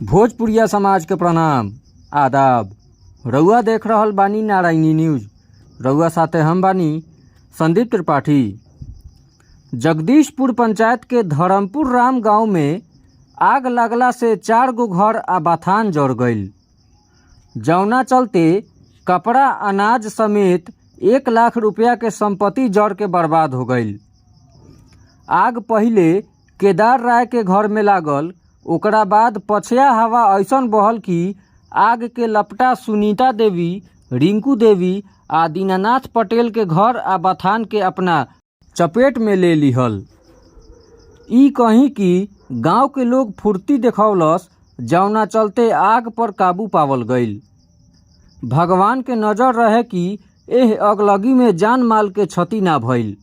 भोजपुरिया समाज के प्रणाम, आदाब। रउआ देख रहल बानी नारायणी न्यूज। रउआ साथे हम बानी संदीप त्रिपाठी। जगदीशपुर पंचायत के धर्मपुर राम गांव में आग लागला से 4 गो घर आ बथान जर गईल, जौना चलते कपड़ा अनाज समेत 1 लाख रुपया के संपत्ति जर के बर्बाद हो गईल। आग पहिले केदार राय के घर में लागल। ओकरा बाद पछिया हवा ऐसन बहल कि आग के लपटा सुनीता देवी, रिंकू देवी आ दीनानाथ पटेल के घर आ बथान के अपना चपेट में ले लिहल। ई कहीं कि गांव के लोग फुर्ती देखौलस, जौना चलते आग पर काबू पावल गईल। भगवान के नजर रहे कि एह अगलगी में जान माल के क्षति ना भइल।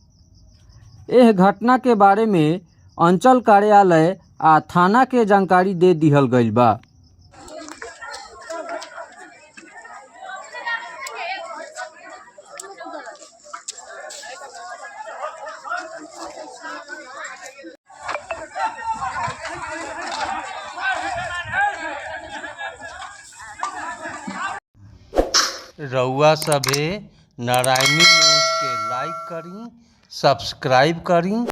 एह घटना के बारे में अंचल कार्यालय आ थाना के जानकारी दे दिहल गईल बा। रउआ सभे नारायणी न्यूज़ के लाइक करी, सब्सक्राइब करी।